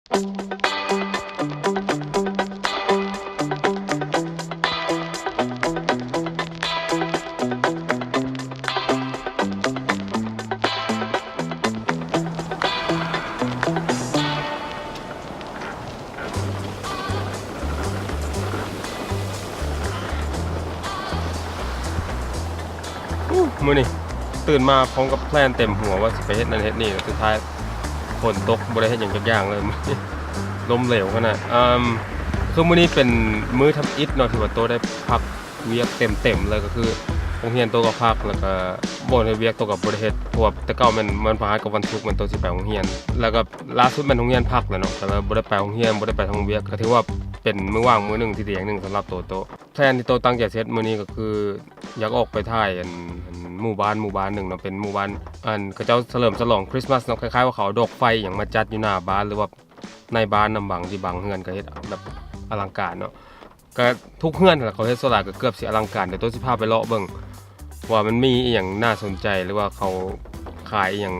ມື້ນີ້ຕື່ນມາພ້ອມກັບແພລນເຕັມຫົວວ່າຊິໄປເຮັດນັ້ນເຮັດນີ້ ແລ້ວສຸດທ້າຍຝົນຕົກ ບໍ່ໄດ້ເຮັດຫຍັງຈັກຢ່າງເລີຍ ລົມເຫຼວຂະໜາດ. ເອີ່ມ ຄືມື້ນີ້ເປັນມື້ທຳອິດເນາະ ທີ່ວ່າໂຕໄດ້ພັກວຽກເຕັມໆເລີຍ ກໍຄືໂຮງຮຽນໂຕກໍພັກ ແລ້ວກໍບ່ອນເຮັດວຽກໂຕກໍບໍ່ໄດ້ເຮັດ ເພາະວ່າແຕ່ເກົ່າແມ່ນວັນພະຫັດກັບວັນສຸກແມ່ນໂຕຊິໄປໂຮງຮຽນ ແລ້ວກໍລ່າສຸດແມ່ນໂຮງຮຽນພັກແລ້ວເນາະ ກໍເລີຍບໍ່ໄດ້ໄປໂຮງຮຽນ ບໍ່ໄດ້ໄປທຳວຽກ ກໍຖືວ່າເປັນມື້ວ່າງມື້ໜຶ່ງທີ່ດີຢ່າງໜຶ່ງສຳລັບໂຕໂຕ. ແພລນທີ່ໂຕຕັ້ງໃຈເຮັດມື້ນີ້ກໍຄື ຢາກອອກໄປຖ່າຍອັນ ອັນໝູ່ບ້ານ ໝູ່ບ້ານໜຶ່ງເນາະ ເປັນໝູ່ບ້ານ ອັນ ເຂົາເຈົ້າສະເຫຼີມສະຫຼອງຄຣິສມາສເນາະ ຄ້າຍໆວ່າເຂົາເອົາດອກໄຟອີ່ຫຍັງມາຈັດຢູ່ໜ້າບ້ານ ຫຼືວ່າໃນບ້ານນຳ ບາງທີ່ບາງເຮືອນກໍເຮັດແບບອະລັງການເນາະ ກໍທຸກເຮືອນຫັ້ນແຫຼະເຂົາເຮັດ ສ່ວນຫຼາຍກໍເກືອບຊິອະລັງການ. ດຽວໂຕຊິພາໄປເລາະເບິ່ງວ່າມັນມີອີ່ຫຍັງໜ້າສົນໃຈ ຫຼືວ່າເຂົາຂາຍອີ່ຫຍັງ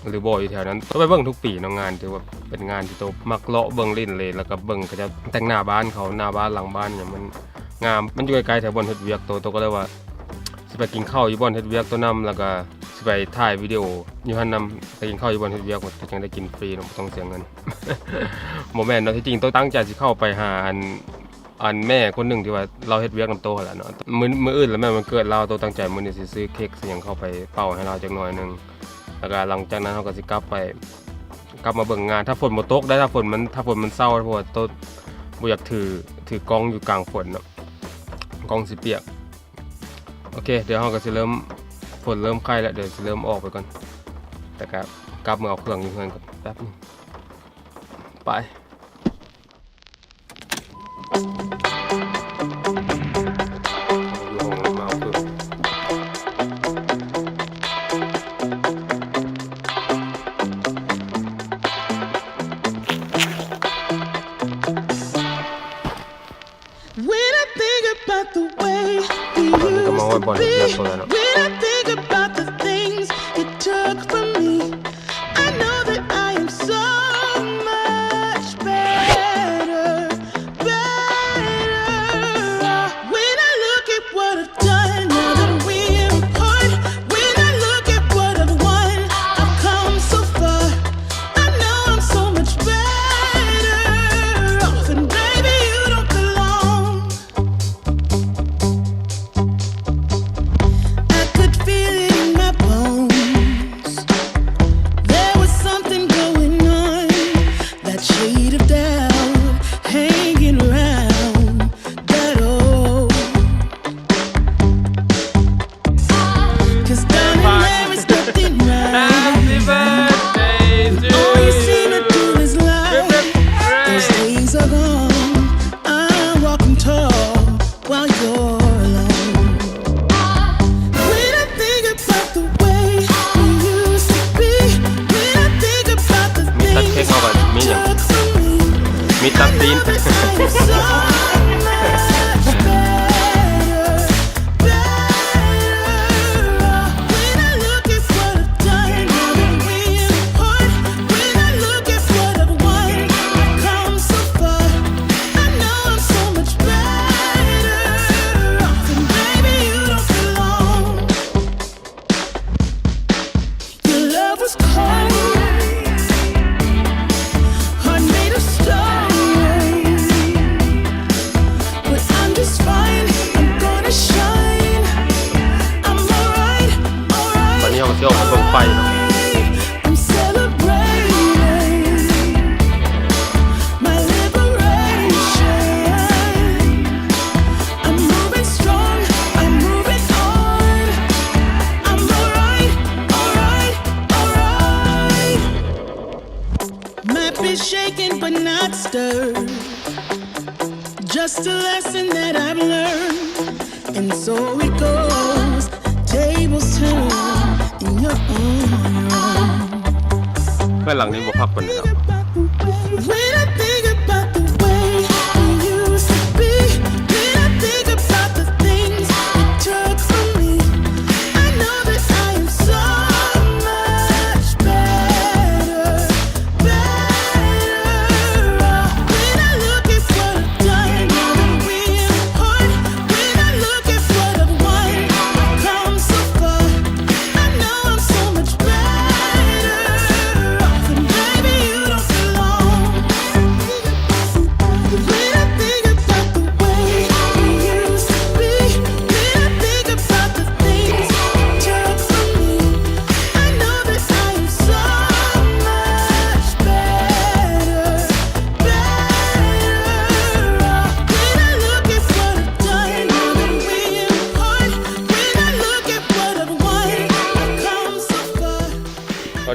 ຫຼືບໍ່ຢູ່ແຖວນັ້ນ. ໂຕໄປເບິ່ງທຸກປີເນາະ ງານຖືວ່າເປັນງານທີ່ໂຕມັກເລາະເບິ່ງຫຼິ້ນເລີຍ ແລ້ວກໍເບິ່ງເຂົາເຈົ້າແຕ່ງໜ້າບ້ານເຂົາ ໜ້າບ້ານຫຼັງບ້ານຫຍັງມັນງາມ ມັນຢູ່ໃກ້ໆແຖວບ່ອນເຮັດວຽກໂຕ ໂຕກໍເລີຍວ່າຊິໄປກິນເຂົ້າຢູ່ບ່ອນເຮັດວຽກໂຕນຳ ແລ້ວກໍຊິໄປຖ່າຍວິດີໂອຢູ່ຫັ້ນນຳ ໄປກິນເຂົ້າຢູ່ບ່ອນເຮັດວຽກ ໂຕຈັ່ງໄດ້ກິນຟຣີເນາະ ບໍ່ຕ້ອງເສຍເງິນ. ບໍ່ແມ່ນເນາະ ທີ່ຈິງໂຕຕັ້ງໃຈຊິເຂົ້າໄປຫາອັນ ອັນແມ່ຄົນໜຶ່ງທີ່ວ່າລາວເຮັດວຽກນຳໂຕຫັ້ນແຫຼະເນາະ ມື້ ມື້ອື່ນລະແມ່ນວັນເກີດລາວ ໂຕຕັ້ງໃຈມື້ນີ້ຊິຊື້ເຄັກຊື້ຫຍັງເຂົ້າໄປເປົ່າໃຫ້ລາວຈັກໜ້ອຍໜຶ່ງ ແລ້ວກໍຫຼັງຈາກນັ້ນເຮົາກໍຊິກັບໄປ ກັບມາເບິ່ງງານ ຖ້າຝົນບໍ່ຕົກໄດ໋ ຖ້າຝົນມັນ ຖ້າຝົນມັນເຊົາ ເພາະວ່າໂຕບໍ່ຢາກຖື ຖືກ້ອງຢູ່ກາງຝົນເນາະ ກ້ອງຊິປຽກ. ໂອເຄ ດຽວເຮົາກໍຊິເລີ່ມ ຝົນເລີ່ມໄຄແລ້ວ ດຽວຊິເລີ່ມອອກໄປກ່ອນ ແຕ່ກໍກັບມາເອົາເຄື່ອງຢູ່ເຮືອນກ່ອນແປັບໜຶ່ງ ໄປ. When I think about the way we used to be, when I think about the things you took from me, I know that I am so much better, better off. When I look at what I've done, now that we're apart, when I look at what I've won, I've come so far. I know I'm so much better off, and baby, you don't belong. I could feel it in my bones. There was something going on. That shade of doubt hanging around that old. 'Cause darling, there is nothing right. All you seem to do is lie. Those days are gone. I'm walking tall while you're alone. When I think about the way we used to be, when I think about the things you took from me, มีตัดตีน I know that I am so much better. Better off. When I look at what I've done, now that we're apart, when I look at what I've won, I've come so far. I know I'm so much better off, and baby, you don't belong. Your love was cold, heart made of stone. But I'm just fine, I'm gonna shine. I'm alright, alright, ບັດນີ້ເຮົາກໍຊິອອກໄປເບິ່ງໄຟເນາະ alright. I'm celebrating my liberation. I'm moving strong, I'm moving on. I'm alright, alright, alright. Might be shaken but not stirred. Just a lesson that I've learned. And so it goes. Tables turn and you're on your own. ເຮືອນຫຼັງນີ້ບໍ່ຄັກປານໃດດອກ. When I think about the way we used to be, when I think about the things you took from me, I know that I am so much better, better.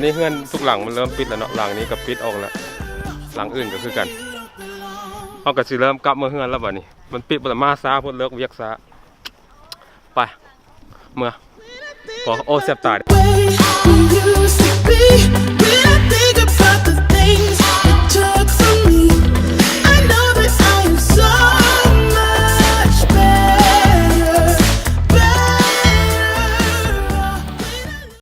ນີ້ເຮືອນທຸກຫຼັງມັນເລີ່ມປິດແລ້ວເນາະ ຫຼັງນີ້ກໍປິດອອກແລ້ວ ຫຼັງອື່ນກໍຄືກັນ. ເຮົາກໍຊິເລີ່ມກັບເມືອເຮືອນແລ້ວບັດນີ້ ມັນປິດໝົດແລ້ວ ມາຊ້າໂພດ ເລີກວຽກຊ້າ. ໄປ ເມືອ ໂອ້ ແສບຕາ.